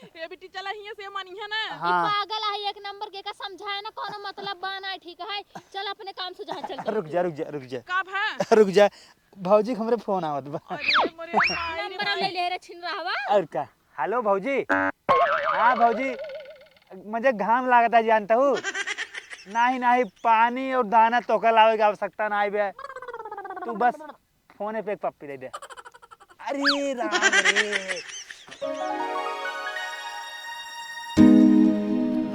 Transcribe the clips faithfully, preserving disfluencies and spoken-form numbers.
ए बिट्टी, चला हियां से, मानिहे ना। हाँ। ई पागल है एक नंबर के, का समझाए ना, कोनो मतलब बा ना, ठीक है? चल अपने काम से जहाँ चल, चल। रुक जा, रुक जा, रुक जा। का भा? रुक जा, भौजी के हमरे फोन आवत बा। अरे मोरे माई रे नंबर माई। ले ले रे छिन रहवा। और का? हेलो भौजी। हाँ भौजी, मुझे घाम लागत है, जानता हूँ। नहीं, नहीं, पानी और दाना तोका लावे के आवश्यकता ना बे। तू बस फोने पे एक पप्पी दे दे। अरे राम रे।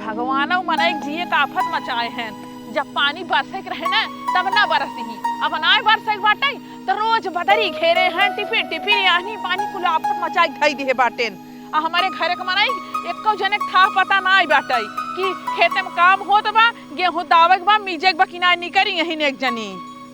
भगवानौ मनई जिए का आफत मचाए हैं। जब पानी बरसे के रहे ना, तब ना बरसी ही। अब नाय बरसे के बाटे, तो रोज बदरी घेरे हैं, टिपी टिपी आनी पानी कुल आफत मचाए के धई दिहे बाटेन। आ हमरे घरे के मनई एक्को जने के थाह पता नाय बाटे कि खेते में काम होत बा, गेहूं दावे के बा, मीजे के बा कि नाय, निकरी यही ने एक जनी।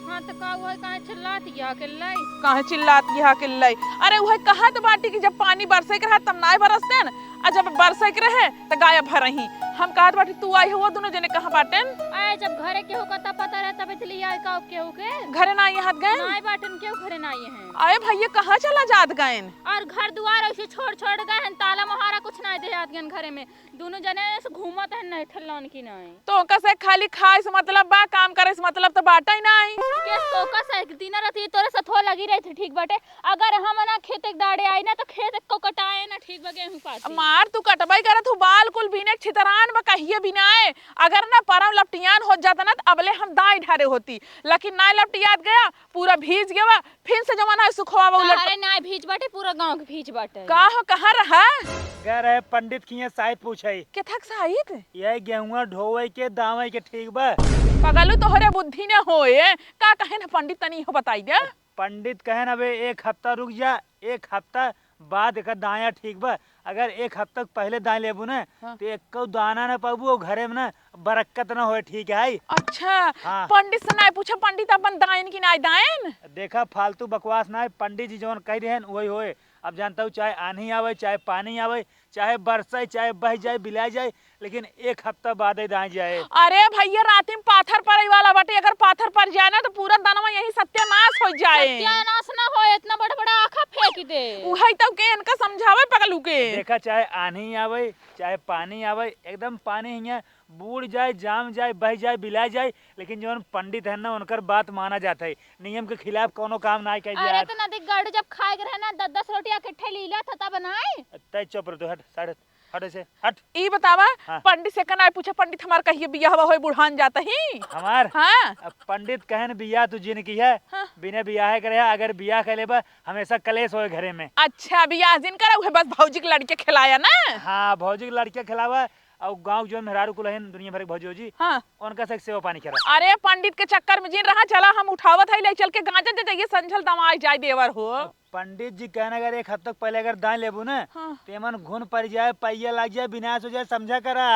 हाँ, तो का उहे काहे चिल्लात यह अकेल्लाई? काहे चिल्लात यह अकेल्लाई? अरे, उहे कहत बाटी कि जब पानी बरसे के रहा, तब नाय बरसते न, आ जब बरसे के रहे, त गायब भरही। हम कहत बाटी, तू आई हो, वो दोनों जने कहाँ बाटेन? आए, जब घरे केहू का तब पता रहे, तब इतली आए का केहू के? घरे ना आई हाथ गए? नाय बाटेन, केहू घरे ना आई हैं। आए भैया, कहाँ चला जात गएन? और घर दुआर ऐसे छोड़, छोड़ गए हैं, ताला मोहारा कुछ नाय दे जात गएन घरे में। दोनों जने ऐसे घूमत हैं, नहीं ठल्लान की नहीं। तो ओका से खाली खाए से मतलब बा, काम करे से मतलब तो बाटा ही नहीं। के तो ओका से दिन रात ये तोरे साथ हो लगी रही थी, ठीक बाटे। अगर हम ना खेत एक दाड़े आई ना, तो खेत को कटाए ना, ठीक बा, गेहूं पाती। मार तू कटबाई करत हूँ, बाल कुल बीने छितरान बा, कहिए बिनाए। अगर ना परम लपटियान हो जाता ना, तो अबले हम दाई ढारे होती, लेकिन ना लपटियात गया, पूरा भीज गया, फिर से जवन है सुखवा बा उलट। अरे ना भीज बाटे, पूरा गांव के भीज बाटे। का हो, कहाँ रहा? गए रहे पंडित किहे साइत पूछे। केथक साइत? यही गेहुआ ढोवे के, दावे के, ठीक बा? पगलू, तोहरे बुद्धि न होए, का कहे न पंडित, तनी इहो बताई दे। पंडित कहे न, अबे एक हफ्ता रुक जा, एक हफ्ता बाद एकर दाया ठीक बा। अगर एक हफ्ता पहले दाए लेबू ना, हाँ। तो एको दाना ना पाबू, और घरे में ना बरक्कत ना होए, ठीक है? अच्छा, हाँ। पंडित से नाय पूछा, पंडित अपन दायन कि नाय दायन? देखा, फालतू बकवास नाय, पंडित जी जवन कह रहे हैं, वही होए। अब जानता हूँ, चाहे आन्ही आवे, चाहे पानी आवे, चाहे बरसे, चाहे बह जाए, बिला जाए, लेकिन एक हफ्ता बाद ही दाए जाए। अरे भैया, राती में पाथर पड़े वाला बाटे, अगर पाथर पड़ जाए ना, तो पूरा दनवा यही सत्यानाश हो जाए। सत्यानाश ना हो, इतना बड़ा बड़ा आखा फेंक दे। उहे तो के इनका समझावे पगलू के। देखा, चाहे आन्ही आवे, चाहे पानी आवे, एकदम पानी हियाँ बूड़ जाए, जाम जाए, बह जाए, बिला जाए, लेकिन जौन पंडित है ना, उनकर बात माना जाता है। नियम के खिलाफ कोनो काम ना कइल जाए। अरे तो नदी गढ़ जब खाए के रहे ना, दस दस रोटियां इकट्ठे लीला था तब नाय। तय चुप रह तू, हट, साइड हट, हट ऐसे, हट। ई बतावा, हाँ। पंडित से कनाई पूछे, पंडित हमार कहिए बियाह होए बुढ़ान जाता ही। हमार? हाँ। अब पंडित कहन बियाह तू जिन की है, हाँ। बिना बियाह करे, अगर बियाह कर लेबा, हमेशा कलेश होए घरे में। अच्छा, बियाह जिन करे, उहे बस भौजी के लड़के खिलाया ना? हाँ, भौजी के लड़के खिलावा, और गाँव जौन मेहरारू कुल हन, दुनिया भर के भौजी, हाँ। उनका से सेवा पानी करा। अरे, पंडित के चक्कर में जिन रहा, चला हम उठावत है, ले चल के गांजा दे जाइए, संझल दमाई जाए देवर हो। अब पंडित जी कहना, अगर एक हफ्ता पहले अगर दाए लेबू ना, हाँ। तो एमन घुन पड़ जाए, पहिया लग जाए, विनाश हो जाए, समझा करा।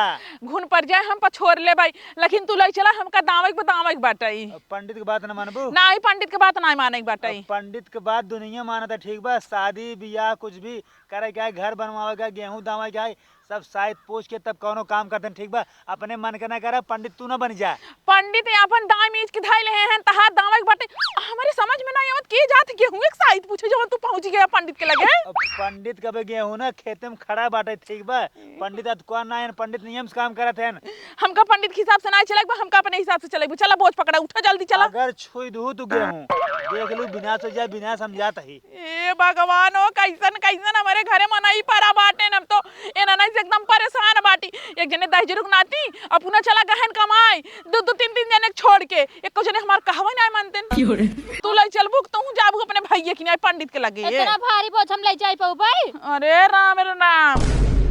घुन पड़ जाए, हम पछोर ले भाई, लेकिन तू ले चला, हमका दावे के बतावे के बाटई। अब पंडित के बात न मानबू? नहीं, पंडित के बात नहीं माने के बाटई। अब पंडित के बात दुनिया मानत है, ठीक बा, शादी बियाह कुछ भी करे के है, घर बनवावे के है, गेहूं दावे के है, सब साइत पूछ के तब कौनो काम करते हैं, ठीक बा? अपने मन के ना करा, पंडित तू ना बन जा। पंडित अपन दाई मीज के धाई ले हैं, तहार दावे के बाटे। हमरे समझ में ना आवत के जात गेहूं एक साइत पूछे, जवन तू पहुंच गया पंडित के लगे। अब पंडित कबे गेहूं ना खेते में खड़ा बाटे, ठीक बा? पंडित अतकुआ ना है, पंडित नियम से काम करत हैं। हमका पंडित के हिसाब से ना चले के बा, हमका अपने हिसाब से चले के बा। चला बोझ पकड़ा, उठा जल्दी चला। अगर छुई दू तू गेहूं, देख लू विनाश हो जाए, विनाश हम जात ही। ए भगवान हो, कैसन कैसन हमरे घरे मनई परा बाटेन। हम तो एननई से एकदम परेशान बाटी। एक जने दहिजरू के नाती अपना चला गहन कमाए, दो दो तीन तीन जने के छोड़ के, एको जने हमार कहवा नाय मानतेन। क्यों रे? तू लई चलबू कि तू जाबू अपने भैया की नाय पंडित के लगे? इतना भारी बोझ हम ले जाई पउबे? अरे राम रे राम,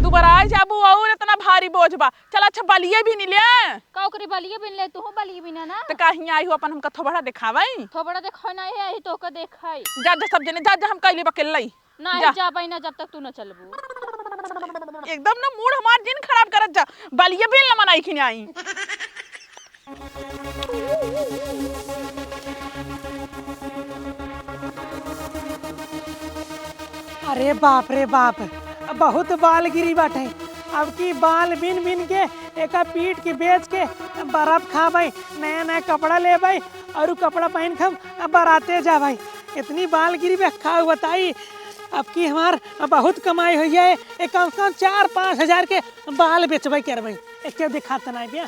दुबराए जाबू और इतना भारी बोझ बा। चल अच्छा बलिए बीन ले। का ओकरी बलिए बीन ले, तू बलिए बीना ना। त का हियाँ आई हो अपन हमका थोबड़ा देखावई? थोबड़ा देखाई ना है, यही तोहका देखाई। जा, जा सब जने, जा, जा हम कइले बा अकेल्लई। नहीं जा। जाबई ना जब तक तू ना चलबू। एकदम ना मूड हमार जिन खराब करत जा। बलिए बीन ले मनई खिन आई। अरे बाप रे बाप, बहुत बाल गिरी बाटे। अब की बाल बिन बिन के एका पीट के बेच के बर्फ खाबे, नया नया कपड़ा लेबे और कपड़ा पहन के हम बराते जाबे। इतनी बाल गिरी बे, का बताई। अब की हमार बहुत कमाई होइ है, एक कम से कम चार पाँच हजार के बाल बेचबे करबे। एक के दिखात ना बिया।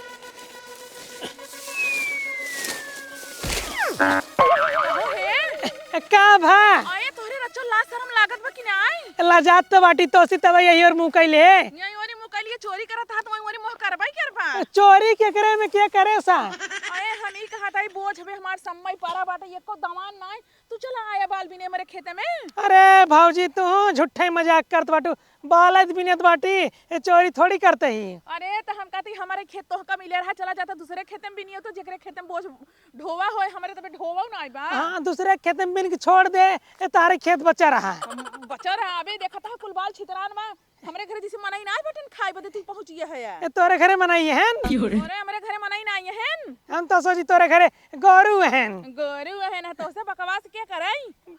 का भा? अरे तोहरे रचो लाज शरम लागत बा कि नाई? लाजात तो बाटी तोसी तब यही ओर मुँह कैले। यही ओरी मुँह कैले चोरी करत हा, तो वही ओरी मुँह करबे करबा। चोरी केकरे में के करे सा? अरे हम ई कहत हई बोझ बे हमार सम्मई परा बाटे, एको दवान नाई। तू चला आया बाल बिने हमरे खेते में। अरे भौजी तू झूठे मजाक करत बाटू, बाल आज बिनत बाटी, ए चोरी थोड़ी करते ही। अरे त हम कहती हमरे खेत तोहका मिले रहा, चला जाता दूसरे खेते में बिनियो तो जेकरे खेते में बोझ ढोवा होए, हमरे तबे ढोवा नाई बा। हाँ, दूसरे खेते में बिन के छोड़ दे, ए तारे खेत बचा रहा। हम बचा रहा, अबे देखत हा कुल बाल छितरान बा। हमरे घरे जैसे मनई ना आए बटन खाए बदे तू पहुँचिए है। ए, तोरे घरे मनई हन? अरे हमरे घरे मनई ना आए हन। हम तो सोची तोरे घरे गोरू हन। गोरू हन, तो से बकवास के करई?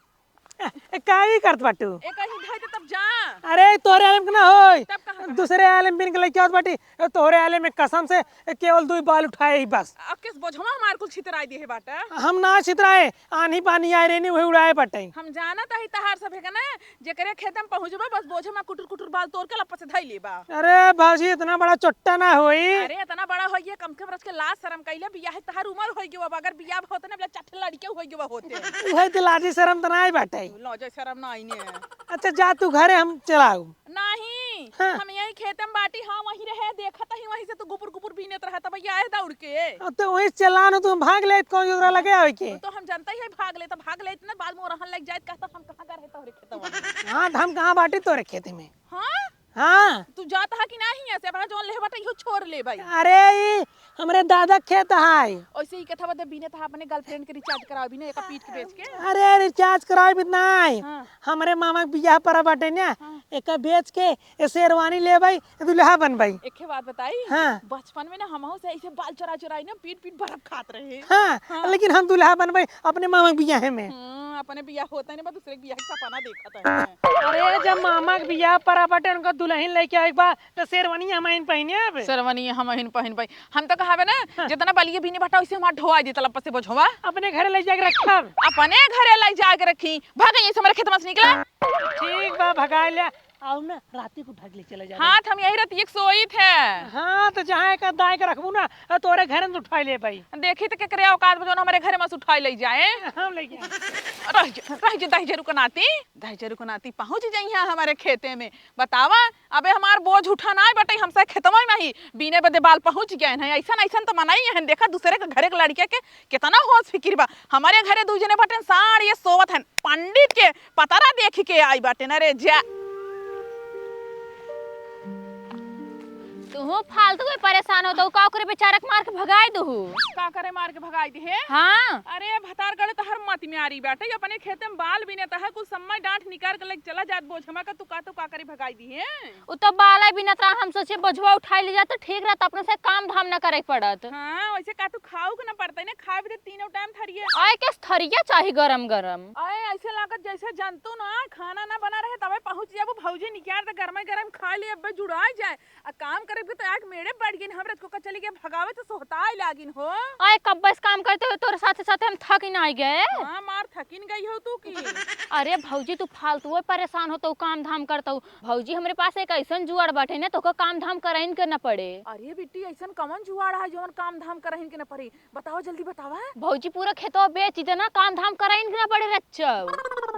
ए, का भी करत बाटू? ए कहीं धई दे तब जा। अरे तोरे आलम के ना होई। तब कहाँ, कहाँ? दूसरे आलम बिन के लेके आवत बाटी। ए, तोरे आलम में कसम से ए, केवल दुई बाल उठाए ही बस। अब किस बोझवा हमार कुल छितराई दिए बाटा? हम ना छितराए, आन्ही पानी आए रहनी वही उड़ाए बाटे। हम जानत हई तहार सभे के ना, जेकरे खेत में पहुँचबा, बस बोझे में कुटुर कुटुर बाल तोड़ के लप्पा से धई लेबा। अरे भौजी, इतना बड़ा चोट्टा ना होई। अरे, इतना बड़ा होई, ये कम से कम रच के लाज शरम कइले, बियाह तहार उमर होई गवा, अगर बियाह होते ना, बला चट्टे लड़के होई गवा होते। उहे तो लाजी शरम तो नाई बाटे। लाजे शरम नाई ने। अच्छा, जा तू घरे, हम चलाऊ। नहीं, हाँ। हम यही खेते में बाटी, हाँ, वहीं रहे, देखत ही वहीं से तू गुपुर गुपुर बीनत रहा, तब ये आए दौड़ के। अब तो वहीं चलानो, तू भाग ले, कौन जोगरा लगे आवे के? तो हम जानते ही भाग ले, तो भाग ले, इतने बाद में रहन लग जाए, कहता हम कहाँ का रहे तोहरे खेतवा में। हाँ, तो हम कहाँ बाटी तोरे खेते में? हाँ? हाँ। तू जात हा कि नाही यहाँ से? अपना जौन लेहे बाटे, इहो छोड़ ले भाई। अरे, ई हमरे दादा के खेत है। ओइसे ही कथा बदे बीने था अपने girlfriend के recharge करावे बीने, एका पीट के बेच के। अरे, recharge करावे भी नाही। हाँ। हमरे मामा के बियाह परा बाटे ना, हाँ। एका बेच के ए शेरवानी लेबई, दुल्हा बनबई। एके बात बताई? हाँ। बचपन में ना हमहू से ऐसे बाल चोरा चोराई ना पीट पीट बर्फ खात रहे। हाँ, हाँ। लेकिन हम दुल्हा बनबे अपने मामा के बियाहे में। हम्म, अपने बियाह होता है ना, बस दूसरे के बियाह के सपना देखत है। अरे, जब मामा के बियाह परा बाटे, उनका दुल्हन लेके आए बा, तो शेरवानी हमहिन पहिने अब। शेरवानी हमहिन पहिन पाई। हम तो कहावे ना, हाँ। जितना बलिए बीने बाटा, उसे हमार ढोआ दे तलब से बोझवा। अपने घरे ले जाके रखब। अपने घरे ले जाके रखी। भाग, यहीं से हमारे खेत में से निकला। ठीक बा, भगा लिया। आउ ना, राती को उठा के ले चला जा। हाँ, त हम यही राती एक सोई थे। हाँ, त जहाँ एक दाई के रखबू ना, तोरे घरे में उठा ले भाई। देखी त केकरे औकात बा, जौन हमरे घरे में से उठा ले जाए। हम लेके आए। रह जा, रह जा, दहिजरू के नाती, दहिजरू के नाती पहुँच जाई है हमारे खेते में। बतावा, अबे हमार बोझ उठा ना बटे, हमसे खेतवा में ही बीने बदे बाल पहुँच गए हैं। ऐसन, ऐसन तो मनाई है, देखा दूसरे के घरे के लड़के के कितना होश फिकिर बा। हमारे घरे दू जने बटन साड़ ये सोवत हैं, पंडित के पतरा देख के आई बाटे न रे जा। तुहू फालतू के परेशान हो, तो का ओकरे बेचारा के मार के भगाई दुहू? का करे मार के भगाई दे है? हाँ। अरे भतारगढ़ तो हर मत में आ रही बाटे, अपने खेते में बाल बिने तहे कुछ समय डांठ निकाल के लेके चला जात बोझमा का, तू का तो का करे भगाई दी है? उ तो बाला बिनत रहा, हम सोचे बोझवा उठाई ले जात तो ठीक रहत, अपने से काम धाम ना करे पड़त। हाँ, वैसे का तू खाऊ के ना पड़ता है ना, खाए भी तो तीनों टाइम थरिये। आए के थरिया चाही गरम गरम। आए ऐसे लागत जैसे जंतु ना खाना ना बना रहे, तबे पहुँच जाबू भौजी निकाल दे गरम गरम खा ले, अब्बे जुड़ाई जाए। आ काम करे भी तो आग मेरे बढ़ गिन, हम रत को चली गए भगावे तो सोहताए लागिन हो। आए कब्बे से काम करते हुए तोरे साथे साथे हम थक ही ना गए। हाँ, मार थकिन गई हो तू की। अरे भौजी, तू फालतू परेशान हो तो काम धाम करता हूँ। भौजी, हमरे पास एक ऐसन जुआड़ बाटे ना, तोका काम धाम कराइन के न पड़े। अरे बिट्टी, ऐसन कवन जुआड़ है जवन काम धाम कराइन के न पड़े? बतावा, जल्दी बतावा। भौजी, पूरा खेतवा बेच दे ना, काम धाम कराइन के न पड़े रच्चव।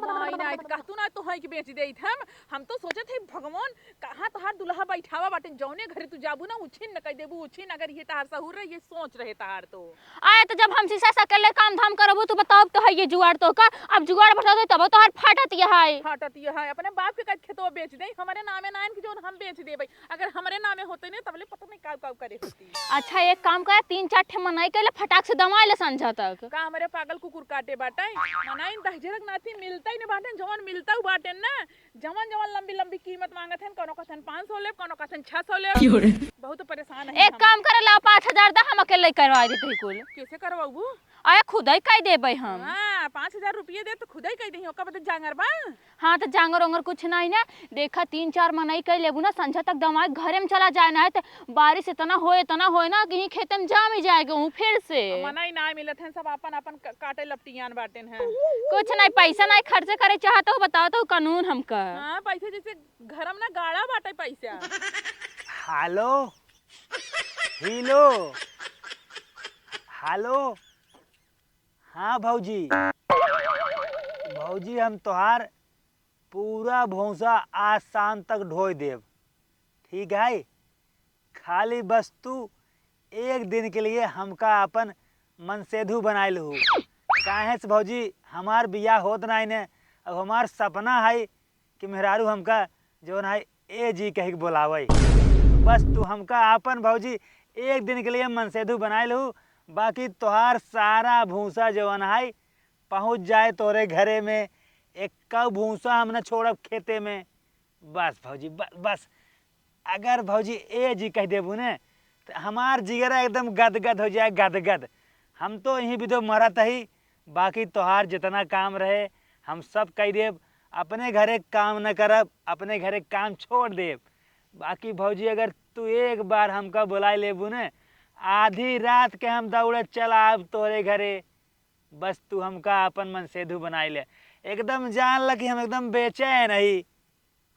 नहीं, नहीं, तो कहतू ना तो है कि बेच देइत हम। हम तो सोचत है भगवान कहाँ तोहार दुल्हा बैठावा बाटे, जौने घरे तू जाबू ना, उछिन न कह देबू, उछिन। अगर ये तहार सहूर रहे, ये सोच रहे तहार तो। आए तो जब हम शीशा से अकेले काम धाम करबू, तू बताओ तो है ये जुआड़ तो का, अब जुआड़ बता दो तब तोहार फाटत यह है। फाटत यह है, अपने बाप के कद खेतवा बेच दे, हमारे नामे ना आइन कि जौन हम बेच देबे। अगर हमरे नामे होते ने, तबले पता नहीं काउ काउ करे होती। अच्छा, एक काम करे, तीन चार ठे मनई के ले फटाक से दमाए ले संझा तक। का हमरे पागल कुकुर काटे बाटे? मनई दहिजरक नाती मिलता ही न बाटे, जौन मिलता हु बाटे ना, जवन जवन लंबी लंबी कीमत मांगत हन, कोनो कथन पाँच सौ लेब, कोनो कथन छह सौ लेब। बहुत परेशान है एक हम। काम करे ला, पाँच हजार दा, हम अकेले करवा देते ही कुल। कैसे करवाबू? अरे खुदई कई देबे हम। हाँ, पाँच हजार रुपये दे तो खुदई कई देही, ओकर बदे जांगर बा। हाँ, तो जांगर ओंगर कुछ नहीं ना। देखा, तीन चार मनई कई लेबू ना, संझा तक दमाई घरे में चला जाए ना, तो बारिश इतना होए, इतना होए ना कि यहीं खेते में जाम ही जाए गेहूँ फिर से। मनई ना मिलत हैं, सब आपन आपन क-, काटे लपटियान बाटेन हैं। कुछ नहीं, पैसा नहीं खर्च करे चाहत हो, बताओ तो कानून हमका। हाँ, पैसे जैसे घरम ना गाड़ा बाटे पैसा। हेलो, हेलो, हेलो। हाँ भौजी, भौजी हम तोहार पूरा भूसा आज शाम तक ढोई देब, ठीक है? खाली बस तू एक दिन के लिए हमका अपन मनसेधू बनाए लहू। काहे से भौजी, हमार बियाह होत नाई ने, अब हमार सपना है कि मेहरारू हमका जौन है ए जी कह के बोलावे। बस तू हमका आपन भौजी एक दिन के लिए मनसेधू बनाए लहू, बाकी तोहार सारा भूसा जौन है पहुँच जाए तोरे घरे में, एक भूसा हम न छोड़ब खेते में। बस भौजी, ब-, बस अगर भौजी ए जी कह देबू ने, तो हमार जिगरा एकदम गदगद हो जाए, गदगद। हम तो यहीं भी तो मरत ही, बाकी तोहार जितना काम रहे, हम सब कह देब। अपने घरे काम न करब, अपने घरे काम छोड़ देब। बाकी भौजी, अगर तू एक बार हमका बुलाए लेबू ने, आधी रात के हम दौड़े चला आब तोहरे घरे। बस तू हमका अपन मनसेधू बनाए ले, एकदम जान ल कि हम एकदम बेचैन ही।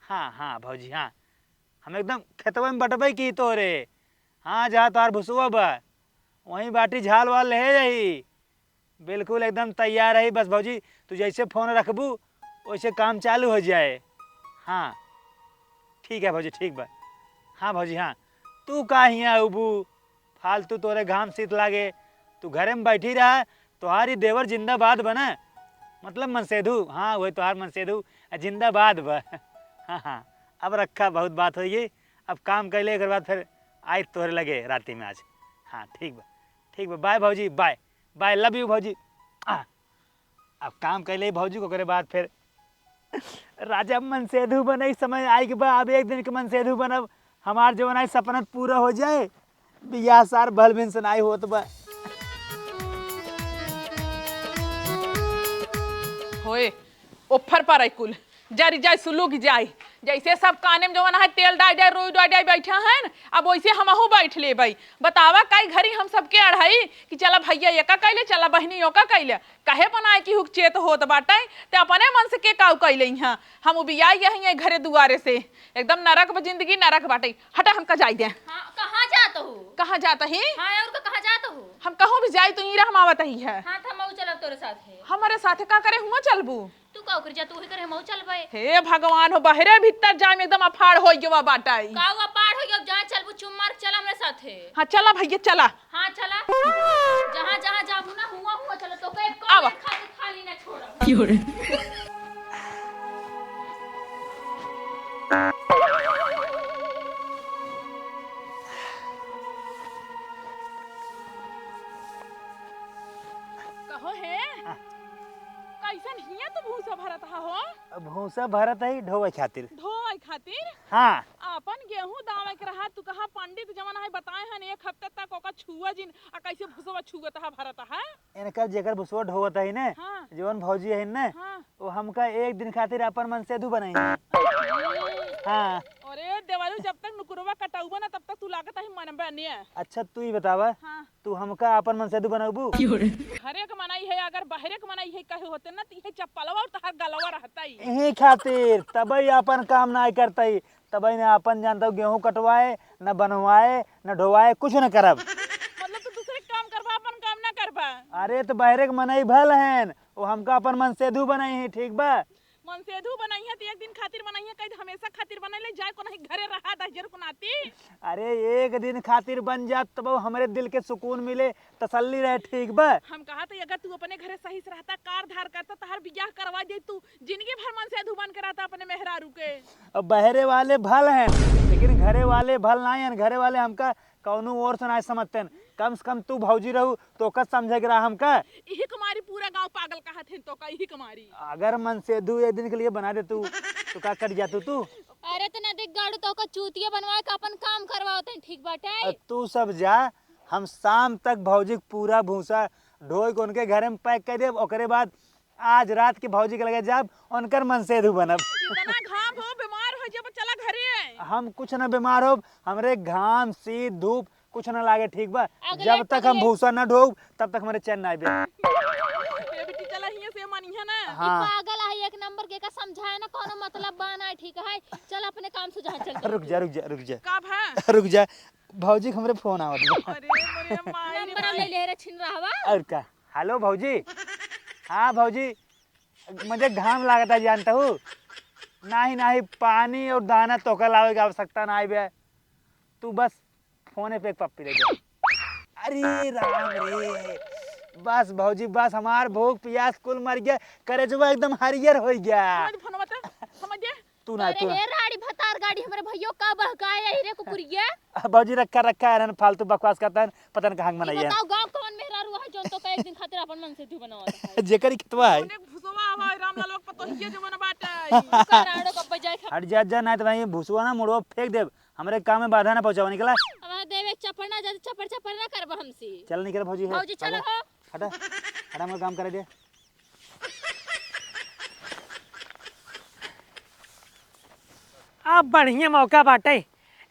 हाँ, हाँ भौजी, हाँ, हम एकदम खेतवा में बटबे की तोरे। हाँ, जहाँ तोहार भुसुआ बा, वहीं बाटी झाल वाल ले जाई। बिल्कुल एकदम तैयार है। बस भौजी, तू जैसे फोन रखबू, वैसे काम चालू हो जाए। हाँ, ठीक है भौजी, ठीक बा। हाँ भौजी, हाँ, तू का हियाँ अबू? फालतू तोरे घाम शीत लागे, तू घरे में बैठी रहा। तोहार ई देवर जिंदाबाद बना, मतलब मनसेधू, हाँ, वही तोहार मनसेधू जिंदाबाद बा। हाँ, हाँ, अब रखा, बहुत बात होई गई। अब काम कैले, एक बाद फिर आई तोहरे लगे राती में आज। हाँ, ठीक बा, ठीक बा, बाय भौजी, बाय, बाय, लव यू भौजी। आ, अब काम कैले भौजी को, ओकरे बाद फिर राजा मनसेधू बने समय आई के बा। अब एक दिन के मनसेधू बनब, हमार जवन आई सपना पूरा हो जाए। बियाह सार भल भिन से नाई होत बा। होए, ओफर पर आई कुल। जरि जाए, सुलुग जाए। जैसे सब काने में जवन है तेल डाइ डाइ, रुई डाइ डाइ बैठा है न, अब वैसे हमहू बैठ लेबै। बतावा, कई घरी हम सबके अढ़ाई कि चला भैया एका कैले, चला बहिनी ओका कैले। कहे बनाए कि हुक चेत होत बाटै, ते अपने मन से के काउ कैले इहाँ। हम उबियाई गए हैं घरे दुआरे से। एकदम नरक बा जिंदगी, नरक बाटै। हटा, हमका जाई दे। हाँ, कहाँ जात हो? कहाँ जात ही? हाँ, और का, कहाँ जात हो? हम कहूँ भी जाई तो ई रहम आवत ही है। हाँ, तो हम चलब तोरे साथे। हमारे साथे का करे हुआ चलबू? तू का ओकरे जा, तू ही करे, हमहू चलबै। हे भगवान हो, बहरे भीतर जाए में एकदम अफाड़ होई गवा बाटै। का वो अफाड़ होई गवा, जहाँ चलबू चुम मार के चला हमरे साथे। हाँ, चला भैया, चला। हाँ, चला। जहाँ, जहाँ जाबू ना, हुआ, हुआ चला, तोके एको अब। मिनट खातिर खाली ना छोड़ब। की हो रे? कहो हे, हाँ। कैसन हियाँ तू भूसा भरत हा हो? अब भूसा भरत है ढोवे खातिर। ढोवे खातिर? हाँ। आपन गेहूं दावे के रहा, तू कहा पंडित जवन है बताए हन एक हफ्ते तक ओका छुआ जिन, आ कैसे भूसवा छुअत हा, भरत हा? इनकर जेकर भूसवा ढोवत है ने, हाँ। जवन भौजी है ने, हाँ। वो हमका एक दिन खातिर आपन मनसेधू बनाई। हाँ। अरे देवरू, जब तक नुकुरवा कटौबा ना, तब तक तू लागत है मनबे ने। अच्छा, तू ही बतावा, हाँ। तू हमका आपन मनसेधू बनउबू? घरे के मनई है, अगर बहरे के मनई है कहे होते ना, त इहे चप्पलवा और तहार गलवा रहता ही। इही खातिर तबई आपन काम नाय करतई, तबई ने आपन जानता हूँ, गेहूं कटवाए, न बनवाए, न ढोवाए, कुछ न करब। मतलब तू दूसरे के काम करबा, अपन काम ना करबा? अरे, तो बहरे के मनई भल हैं, वो हमका अपन मनसेधू बनई है, ठीक बा? मनसेधू बनइहे त एक दिन खातिर बनइहे, कहीं हमेशा खातिर बनइले जाए, कोनही घरे रहा दहिजर को नाती। अरे, एक दिन खातिर बन जात तब हमरे दिल के सुकून मिले, तसल्ली रहे, ठीक बा? हम कहा त अगर तू अपने घरे सही से रहता, कार धार करता, तहार बियाह करवा दे, तू जिंदगी भर मनसेधू बन के रहता अपने मेहरारू के। अब बहरे वाले भल हैं, लेकिन घरे वाले भल नाई हैं। घरे वाले हमका कौनो ओर से नाई समझते हैं। कम से कम तू भौजी रहू, तो ओकर समझे के रहा हमका। इही कुमारी पूरा गांव पागल कहत हैं, तो का इही कुमारी। अगर मनसेधू एक दिन के लिए बना दे तू, तो का कर जातू तू? अरे त ना देख गाड़ू, तोका चूतिया बनवाए का अपन काम करवावत हैं, ठीक बाटे? अ, तू सब जा, हम शाम तक भौजी के पूरा भूसा ढोई के उनके घरे में पैक कर देब। ओकरे बाद आज रात के भौजी के लगे जाब, उनकर मनसेधु बनब। इतना घाम हो, बीमार हो जाब, चला घरे। हम कुछ ना बीमार होब, हमरे घाम, शीत, धूप कुछ ना लागे, ठीक बा? अगले जब तक हम टकले भूसा ना ढोब, तब तक हमरे चैन ना आइबे। ए बेटी, चला हियां से, मानिया ना। हाँ। ई पागल है एक नंबर के, का समझाए ना, कोनो मतलब बा ना, ठीक है? चल अपने काम से जहाँ चल। रुक जा, रुक जा, रुक जा। का भा? रुक जा, भौजी के हमरे फोन आवत बा। अरे मोरे माई रे नंबर माई। ले ले रे छिन रहवा। और का? हेलो भौजी। हाँ भौजी, मुझे घाम लागता, जानता हूँ। नाही, नाही, पानी और दाना तोका लावे के आवश्यकता नाही बे। तू बस फोने पे एक पप्पी दे दे। अरे राम रे, बस भौजी बस, हमार भूख पियास कुल मर गया, करेजवा एकदम हरियर हो गया। समझ फोनवा तो, समझ दे। तू ना, अरे तू ना। हे राड़ी भतार गाड़ी, हमरे भइयो का बहकाए आई रे कुकुरिया। भौजी रखा, रखा है, फालतू बकवास करता है, पता नहीं कहाँ के ई मनाई है। बताओ गाँव कौन मेहरारू है जौन तोका एक दिन खातिर अपन मनसेधु बनावत है? जेकर ही खेतवा है। उन्हें भुसवा हवा है, रामलाल के पतोहिया जवन बाटे। का राड़ो कब्बे जाए खा- हट जा, जा, नहीं तो भाई भुसवा ना मुड़वा फेंक देब। हमरे काम में बाधा ना पहुँचावा, निकला। अब देवे चपड़ ना, जाते चपड़ चपड़ ना करब हमसे। चल निकल भौजी, है। भौजी चलो आजा। हो। हटा, हटा, हमका काम करे दे। अब बढ़िया मौका बाटे,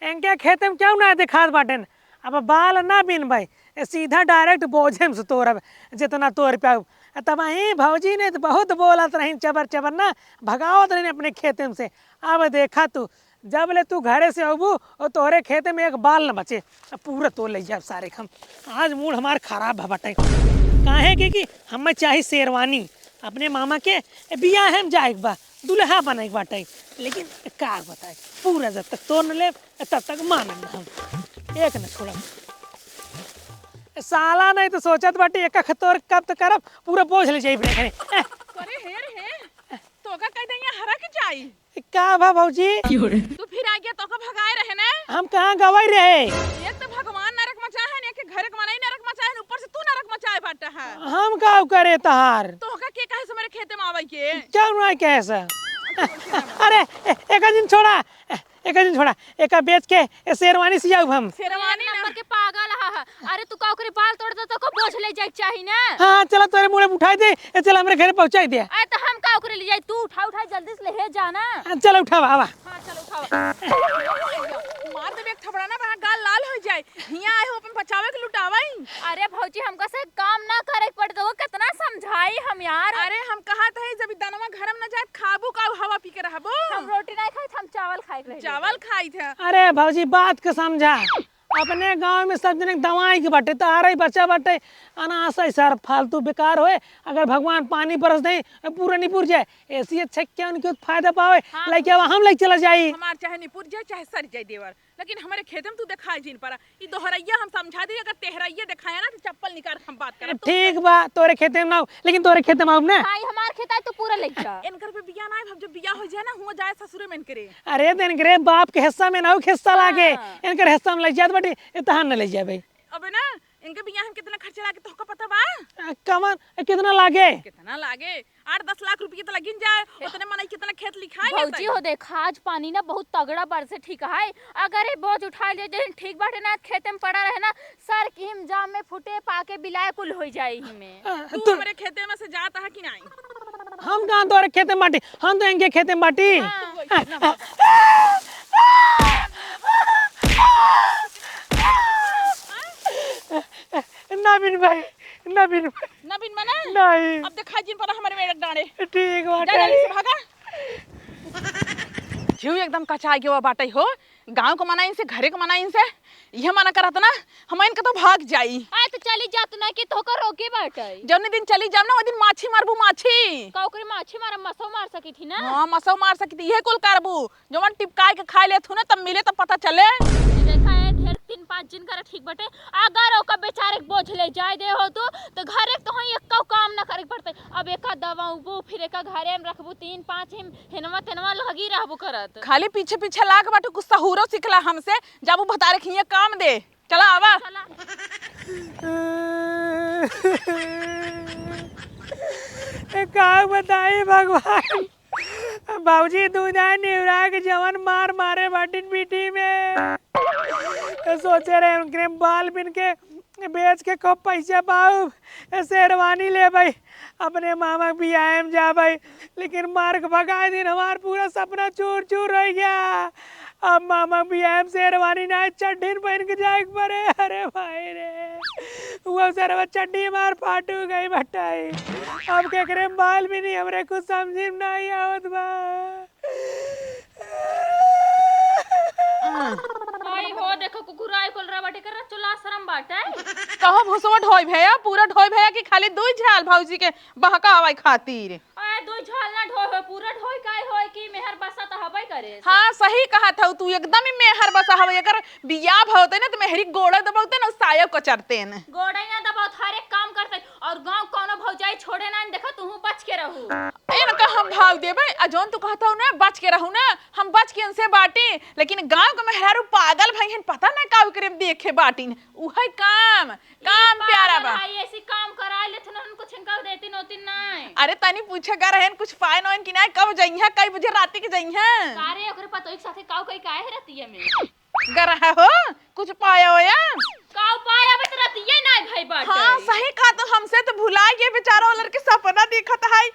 इनके खेते में क्यों ना दिखात बाटेन। अब बाल ना बीनबे, ए सीधा direct बोझे में से तोरब, जितना तोर पाउब। तब ही भौजी ने तो बहुत बोलत रही, चबर चबर ना भगावत रही अपने खेते में से। अब देखा तू, जब ले तू घरे से अबू और तोहरे खेते में एक बाल न बचे, अब पूरा तोर ले जाब सारे के हम। आज मूड हमार खराब है बाटे, काहे के कि हमें चाही शेरवानी, अपने मामा के बियाह में जाए के बा, दुल्हा बने के बाटे। लेकिन का बताए, पूरा जब तक तोर न ले तब तक मानब ना हम, एक न छोड़ब। साला नहीं तो सोचत बाटे एक खतोर कब तक करब, पूरा बोझ ले जाई अपने घरे। अरे हे रे हे, तोका कह दे यहाँ हरा के जाई। का भा भौजी? तू फिर आ गया, तोका भगाए रहे ना? हम कहाँ गवाई रहे? एक तो भगवान नरक मचाए है, एक घरे के मनई नरक मचाए है, ऊपर से तू नरक मचाए बाटा है। हम का करे तहार? तोका के कहे से मेरे खेते में आवे के? क्या उन्हें कहे से? अरे, ए-, एक दिन छोड़ा, ए-, एक दिन छोड़ा, एका बेच के ए शेरवानी सियाउब हम। शेरवानी एक ना। नंबर के पागल हा, हा। अरे तू का ओकरे बाल तोड़ दे तो को बोझ ले जाए के चाही ना? हाँ, चला तोरे मुड़े उठाई दे, ए चला हमरे घरे पहुँचाई दे। अरे तो हम का ओकरे ले जाई, तू उठा उठा जल्दी से ले हे जाना। हाँ, चला उठावा, आवा। हाँ, चलो उठावा। मार देबे एक थपड़ा ना, बड़ा गाल लाल हो जाए। हियाँ आए हो अपन बचावे के लुटावई। अरे भौजी, हमका से काम ना करे के पड़त, वो कितना समझाई हम यार। अरे हम कहत हई, जब ई दनवा घर में न जाए, खाबू का हवा पी के रहबू? हम रोटी नहीं खाई, हम चावल खाई रहे। चावल खाई थे। अरे भौजी, बात के समझा। अपने गाँव में सब जने दवाई के बाटे, तारा ही बचा बाटे। अनासई सर फालतू बेकार होए। अगर भगवान पानी बरस दे, पूरा निपुर जाए। ऐसी अच्छा क्या उनके फायदा पावे? हाँ। लइके आवा, हम लइके चला जाई। हमार चाहे निपुर जाए, चाहे सर जाए देवर, लेकिन हमरे खेते में तू देखाई जिन पड़ा। ई दोहरैया हम समझा दी, अगर तेहरैया देखाया ना तो चप्पल निकाल के हम बात करब। ठीक बा, तोरे खेते में ना हो, लेकिन तोरे खेते में आउब ना। हाँ, ई हमार खेत है, तू पूरा ले जा। इनकर पे बिया ना आए, हम जब बिया हो जाए ना, हुआ जाए ससुरे में इनकरे। अरे, तो इनकरे बाप के हिस्सा में ना हो, हिस्सा लागे। हाँ। इनकर हिस्सा में ले जात बाटी, ए तहार न ले जाबे। अबे ना, इनके बिया हम कितना खर्चा लागे, तोहका पता बा? आ, कमन, ए, कितना लागे? कितना लागे? आठ दस लाख रुपये तो लगिन जाए, उतने मनई कितना खेत लिखाई भौजी लेतई। हो देख, आज पानी ना बहुत तगड़ा बरसे, ठीक है? अगर ये बोझ उठा ले जे ठीक बाटे ना, खेते में पड़ा रहे ना, सर की हम जाम में फुटे पाके बिलाए कुल हो जाए ही में। आ, तू तू हमरे खेते में से जात है कि नहीं? हम कहाँ तोरे खेते में बाटी, हम तो इनके खेते में बाटी। हाँ। ना बिन भाई, ना बिन भाई। ना बिन मने? नहीं। अब देखा जिन पर हमारे मेढक डांडे। ठीक बाटे। जा जल्दी से भागा। क्यों एकदम कचा गया बाटे हो, गाँव को मना इनसे, घरे को मना इनसे, यह मना करत ना, हम इनका तो भाग जाई। आए तो चली जात ना कि तोहका रोके बाटे। जौने दिन चली जाब ना, वो दिन माछी मारबू, माछी। का ओकरे माछी मारब, मसौ मार सकी थी ना? हाँ, मसौ मार सकी थी, यह कुल करबू। जवन टिपकाए के खाए लेत हूँ ना, तब मिले तब पता चले। देखा है, ढेर तीन पाँच जिन करे ठीक बटे। अगर ओकर बेचारे के बोझ ले जाए दे हो तू, तो घरे के तो ही एक्को काम ना करे के पड़ते। अब एका दबाउबू, फिर एका घरे में रखबू, तीन पाँच हिम हेनवा तेनवा लगी रहबू करत। खाली पीछे पीछे लाग बाटू, कुछ सहूरो सिखला हमसे, जाबू भतारे के हियां काम दे। चला आवा। चला। ए, का बताई भगवान, बाबूजी, दूध आए निवरा के जवन मार मारे बाटिन पीठी में। सोचे रहे उनकरे बाल बिन के बेच के खूब पैसा पाऊ, शेरवानी लेबै, अपने मामा के बियाहे में जाबै, लेकिन मार के भगाए दिन हमार पूरा सपना चूर चूर होइ गया। अब मामा के बियाहे में शेरवानी ना, चड्ढी पहिन के जाए के पड़े। अरे भाई रे, वो सरवा चड्ढी मार फाटू गई बटाई। अब केकरे बाल भी नहीं, हमरे कुछ समझी में नहीं आवत बा। आई हो, देखो, कुकुराई कोलरा बाटे, कर चुला शरम बाटे। कहो भुसवा ढोई भैया, पूरा ढोई भैया कि खाली दुई झाल भौजी के बहकावे खातिर? अरे, दुई झाल ना ढोई हो, पूरा ढोई काहे होई कि मेहर बसा त हबे करे। हाँ, सही कहत हऊ तू, एकदम ही मेहर बसा हवे। एकर बियाह भवते ना, त मेहरी गोड़ा दबौते ना, साया कचरते न। गोड़ा ना दबौत, हर एक काम करते। और गाँव कौनो भौजाई छोड़े ना, देखो, तू बच के रहू। इनका हम भाव देबे, आ जौन तू कहत हऊ ना, बच के रहू ना, हम बच के इनसे बाटी, लेकिन गाँव के मेहरारू पागल भई हन, पता ना का ओकरे में देखे बाटिन। उहे काम, काम पागल प्यारा बा। है, ऐसी काम करा लेथन, उनको छिनका देती नोती नाय। अरे, तनी पूछे गा रहन, कुछ पाए नोइन कि नाय, कब जइहा, कई बजे राती के जइहा? अरे, ओकरे पतोई के साथे काऊ कई काहे रहती है में? गरहा हो, कुछ पाया होया? का पाया बे, त रतिये नाय भई बाटे। हाँ, सही कहा, तो हमसे तो भुला गए, बेचारा वो लड़के सपना देखत है,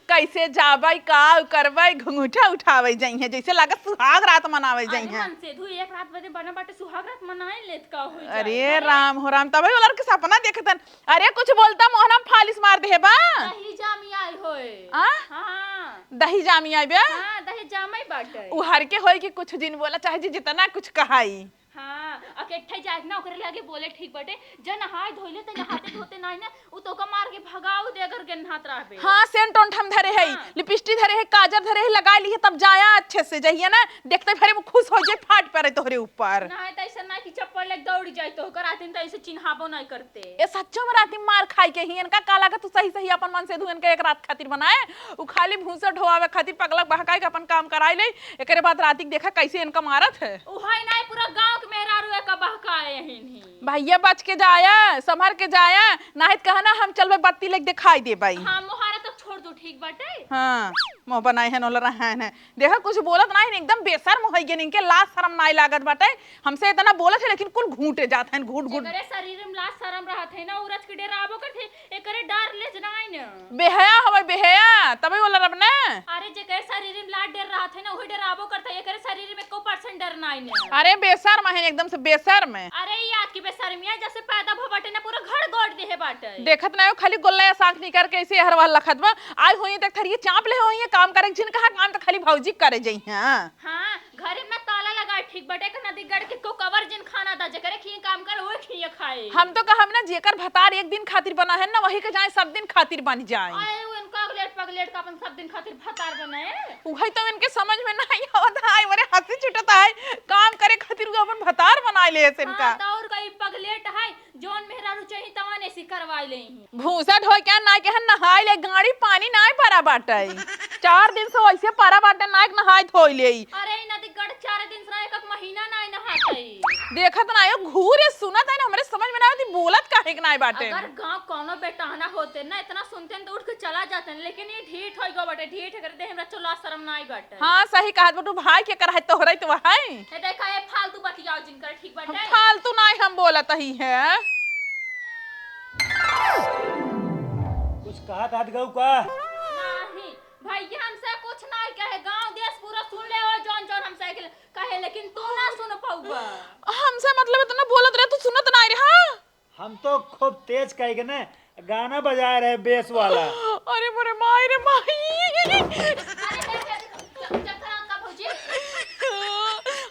कैसे जाबै, का करबै, घुंघुटा उठावे जइहे, जैसे लागत सुहाग रात मनावे अरे जइहे। मन से धू एक रात बदे बना बाटे, सुहाग रात मनाए लेत का हो जाए अरे रे? राम हो राम, तबै वो लड़के सपना देखत हन। अरे कुछ बोलता मोहना में फालिस मार दे बा। दही जामी आए होए। आ? हाँ। दही जामी आए बे? हाँ, दही जामे बाटे। उहर के होई कि कुछ जिन बोला, चाहे जी जितना कुछ कहाई। हाँ, अकेठे जाए ना, ओकरे लगे बोले ठीक बाटे, जे नहाए धोइले त नहाते धोते नाई ना, उ तो ओका मार के भगाऊ दे अगर गेन्हात रहबे। हाँ, सेंट ओंट हम धरे है, हाँ। लिपस्टिक धरे है, काजर धरे है, लगा ली है, तब जाया अच्छे से, जहिया ना देखते भरे में खुश हो जाए, फाट पड़े तोहरे ऊपर। नाई त ऐसा ना कि चप्पल लेके दौड़ जाए, तो ओकर आदमी त ऐसे चिन्हाबो नाई करते। ए सच्चो में राती मार खाई के ही, इनका का लागत, तू सही सही अपन मन से धू, इनका एक रात खातिर बनाए, उ खाली भूसा ढोआवे खातिर पगलक बहकाई के अपन काम कराई ले, एकरे बाद राती के देखा कैसे इनका मारत है। उहाई नाई, पूरा गांव के मेहरारू एका बहकाए हइन ही। भैया बच के जाया, संभर के जाया, नाहित कहा ना हम चलबे बत्ती लेके दिखाई देबई। हाँ, मोहारा तक छोड़ दो, ठीक बाटे? हाँ, मुँह बनाए हैं, नोलरा हैं, हैं। देखा कुछ बोलत नाई, एकदम बेशर्म होइ गए, इनके लाज शर्म नाई लागत बाटे। हमसे इतना बोलत है, लेकिन कुल घूटे जात हैं, घूट घूट। जेकरे शरीर में लाज शर्म रहत है ना, उ रच के डेराबो करत है, एकरे डर ले जनाई न। बेहया हवे, बेहया, तबे बोला रब ने। अरे, जेकरे शरीर में लाज डर रहत है ना, उहे डेराबो करत है, एकरे शरीर में एको percent डर नाई न। अरे, बेशर्म है, एकदम से बेशर्म है। अरे, ई आज की बेशर्मिया जैसे पैदा भो बाटे ना, पूरा घर गोड़ देहे बाटे। देखत ना हो, खाली गोल्ला या सांख निकर के ऐसे हर वाल लखत बा। आई होई देख थरिये चाप ले होई, काम करे जिन कहा, काम तो खाली भौजी करे जइहाँ। हाँ, घरे में ताला लगा ठीक बटे, के नदी गढ़ के को कवर जिन खाना दा, जेकरे खिए काम कर, ओए खिए खाए। हम तो कहब ना, जेकर भतार एक दिन खातिर बना है ना, वही के जाए सब दिन खातिर बन जाए। आए, वो इनका अगलेट पगलेट का अपन सब दिन खातिर भतार बनाए। उहई तो इनके समझ में नहीं आवत है, बड़े हंसी छुटत है, काम करे खातिर वो अपन भतार बनाए ले है इनका। हाँ, तो और कई पगलेट है, जौन मेहरारू चाही तवन ऐसी करवाई लेही। भूसा ढोई के ना के नहाई ले, गाड़ी पानी नाय भरा बाटे। चार दिन से वैसे परा बाटे, नाय के नहाई धोई ले। अरे, ई नदी गढ़ चार दिन से ना, एक, एक महीना नाय नहात है। देखत ना हो, घूरे सुनत है ना, हमरे समझ में ना आवत, बोलत काहे के नाय बाटे। अगर गाँव कौनो बेटहना होते ना, इतना सुनते हैं तो उठ के चला जाते हैं, लेकिन ये ढीठ होई गो बाटे, ढीठ करे दे, हमरा चोला शर्म नाय बाटे। हाँ, सही कहत बटू भाई, के कर है तोहरे तो है। ए, देखा, ए, फालतू बतियाओ जिनकर, ठीक बाटे? फालतू नाई हम बोलत ही है। कुछ कहा था गऊ का? नहीं, भैया हमसे कुछ नहीं कहे, गांव देश पूरा सुन ले हो, जौन जौन हमसे कहे, कहे, लेकिन तू ना सुन पउबा। हमसे मतलब इतना बोलत रहे, तू सुनत नाई रहा? हम तो खूब तेज कह के ना गाना बजाए रहे bass वाला। अरे मोरे माई रे माई। अरे, अरे, अरे, चल, चल, चल, चल, भौजी।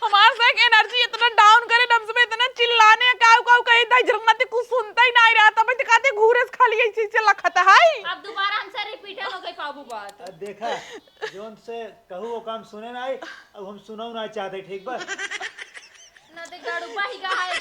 हमार से energy इतना down करे, दम से इतना चिल्लाने, काऊ, काऊ कही, दाई जरना ते कुछ सुनता ही नहीं रहा, तब ते कहते घूरे से खाली ऐसे, ऐसे लखत है। अब दोबारा हमसे repeat हो गई पाबू बात। अब देखा, जौन से कहू वो काम सुने ना आई, अब हम सुनऊ ना चाहते, ठीक बा? ना ते गाड़ू बाही गा है,